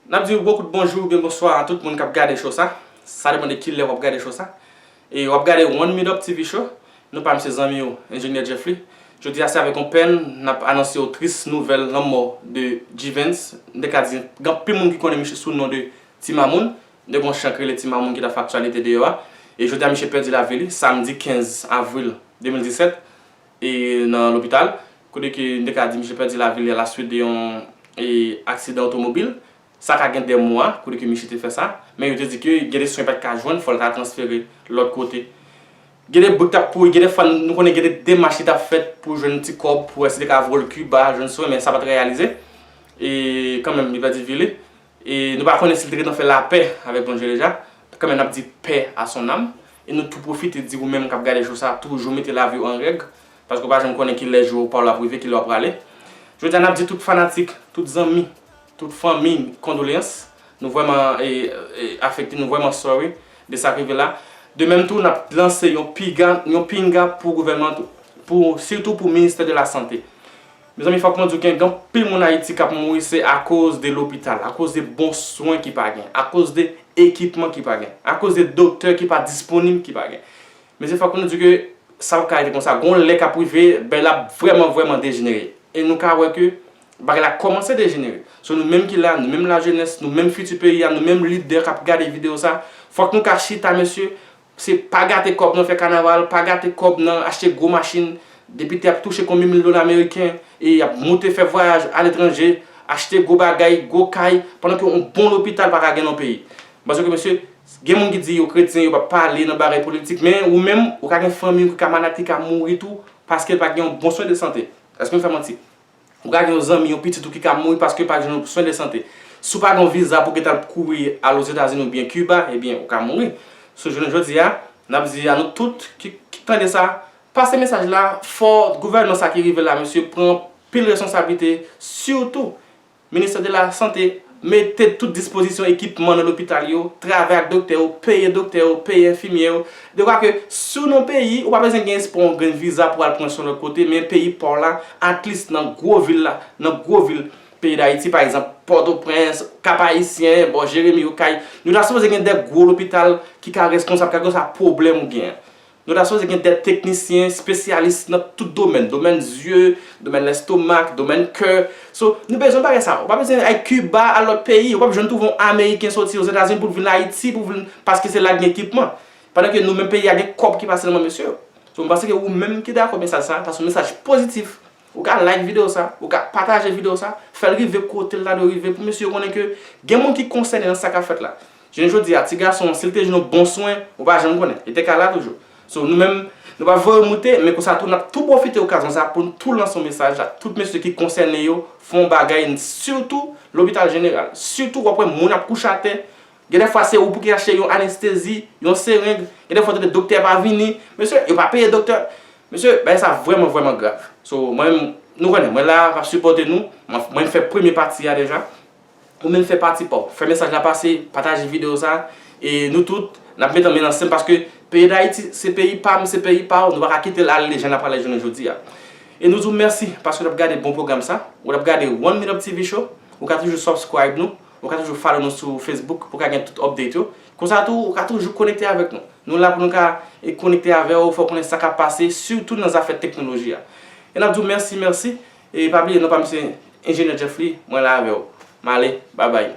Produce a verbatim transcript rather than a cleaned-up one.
N ap di yon gwo kout bonjou oubyen bonswa a tout moun k ap gade show sa. Sa depann de kilè w ap gade show sa. E w ap gade One Minute Up T V Show. Nou pa misye zanmi w, Enjenyè Jeffly. Jodi a se avèk yon pèn n ap anonse yon tris nouvèl lanmò de G-Vens. M te ka di gen anpil moun ki konnen misye sou non de Ti Mamoun. M te gen yon chan k rele Ti Mamoun ki t ap fè aktyalite deyò a. E jodi a misye pèdi lavi li, samdi kenz avril de mil disèt, e nan lopital, kote ke m te ka di misye pèdi lavi li alaswit de yon, e, aksidan otomobil. Sa ka gen de mwa, kote ke misye te fè sa, men yo te di ke gen de swen pa t ka jwenn, fò l ta transfere lòt kote. Gen de bout k t ap kouri, gen de fwa nou konnen gen de demach ki t ap fèt pou jwenn ti kòb, pou wè si te ka voye l Kiba, jwenn swen, men sa pa t reyalize. E kanmenm, li pèdi vi li. E nou pa konnen si l te gentan fè lapè avèk Bondye deja. Kanmenm, n ap di paix à son âme. E nou tou pwofite di ou menm k ap gade show sa, toujou mete lavi w an règ, paske w pa janm konnen kilè jou pa w la ap rive, kilè w ap prale. Jodi a, n ap di tout fanatik, tout zanmi, tout fanmi, kondoleyans. Nou vrèman, e, e, afekte, nou vrèman sorry de sa k rive la. De menm tou, n ap lanse yon piga, yon pinga pou gouvènman tou, pou, sitou pou ministè de la sante. Mezanmi, fòk mwen di w gen anpil moun Ayiti k ap mouri, se akoz de lopital, akoz de bon swen ki pa gen, akoz de ekipman ki pa gen, akoz de doktè ki pa disponib ki pa gen. Mezanmi, fòk mwen di w ke sa p ap ka rete konsa. Gon lè k ap rive, bagay la ap vrèman, vrèman dejenere. E nou ka wè ke bagay la kòmanse dejenere. So, nou menm ki la, nou menm lajenès, nou menm fiti peyi a, nou menm lidè k ap gade videyo sa, fòk nou ka chita, mesye, se pa gate kòb nan fè kanaval, pa gate kòb nan achte gwo machin. Depite ap touche konbyen mil dola ameriken, e y ap moute fè vwayaj aletranje, achte gwo bagay, gwo kay, pandan ke yon bon lopital pa ka gen nan peyi. Paske, mesye, gen moun ki di yo kretyen, yo p ap pale nan bagay politik, men ou menm, ou ka gen fanmi w ki ka malad, ki ka mouri tou, paske pa gen yon bon swen de sante. Èske m fè manti? Ou ka gen yon zanmi, yon pitit ou ki ka mouri paske pa gen yon swen de sante. Si w pa gen yon viza pou w gentan al kouri al Ozetazini oubyen Kiba, ebyen, ou ka mouri. So, jounen jodi a, n ap di a nou tout ki, ki tande sa, pase mesaj la fò, gouvènman sa ki rive la, mesye, pran pil responsablite, sitou Ministè de la Sante, mete tout dispozisyon ekipman nan lopital yo, travay ak doktè yo, peye doktè yo, peye enfimyè yo. Dekwa ke si w nan peyi, ou pa bezwen gen espwa yon grenn viza pou al pran swen lòt kote, men peyi pa w la, at least nan gwo vil la, nan gwo vil peyi Dayiti, pa egzanp, Pòtoprens, Kap Ayisyen, bò Jeremi, Okay, nou ta sipoze gen de gwo lopital ki ka responsab kèlkeswa pwoblèm ou gen. Nou ta sipoze gen de teknisyen espesyalis nan tout domèn, domèn zye, domèn lestomak, domèn kè. So, nou bezwen bagay sa. Ou pa bezwen al Kiba, al lòt peyi. Ou p ap janm twouve yon Ameriken soti Ozetazini pou l vin Ayiti, pou l vin, paske se la k gen ekipman. Pandan ke nou menm peyi a gen kòb ki pase nan men mesye yo. So, m panse ke ou menm ki dakò mesaj sa, sa se yon mesaj pozitif. Ou ka like videyo sa, ou ka pataje videyo sa, fè l rive kote l ta dwe rive pou mesye yo konnen ke gen moun ki konsène nan sa k ap fèt la. Jounen jodi a, ti gason an, si l te jwenn yon bon swen, ou pa janm konnen. Li te ka la toujou. So, nou menm, nou pa voye w moute, men konsa tou, n ap tou pwofite okazyon sa pou n tou lanse yon mesaj a tout mesye ki konsène yo, fè yon bagay, sitou lopital jeneral. Sitou, w ap wè moun ap kouche atè. Gen de fwa, se ou pou ki achte yon anestezi, yon sereng. Gen de fwa, w tande doktè pa vini. Mesye, yo pa peye doktè. Mesye, bagay sa vrèman, vrèman grav. So, mwen menm, nou konnen, mwen la, m ap sipòte nou. Mwen, mwen fè premye pati a deja. Ou menm fè pati pa w. Fè mesaj la pase, pataje videyo sa. E nou tout, n ap met anmenn ansanm paske peyi Dayiti, se peyi pa m, se peyi pa w. Nou pa ka kite l ale jan l ap ale jounen jodi a. E nou di w mèsi paske w t ap gade bon pwogram sa. Ou t ap gade One Minute T V Show. Ou ka toujou subscribe nou. Ou ka toujou follow nou sou Facebook pou w ka gen tout update yo. Konsa tou, ou ka toujou konekte avèk nou. Nou la pou nou ka, e, konekte avè w, fè w konnen sa k ap pase, sitou nan zafè teknoloji a. E n ap di w mèsi, mèsi. E pa bliye, non pa m se Enjenyè Jeffly, mwen la avè w. M ale, babay.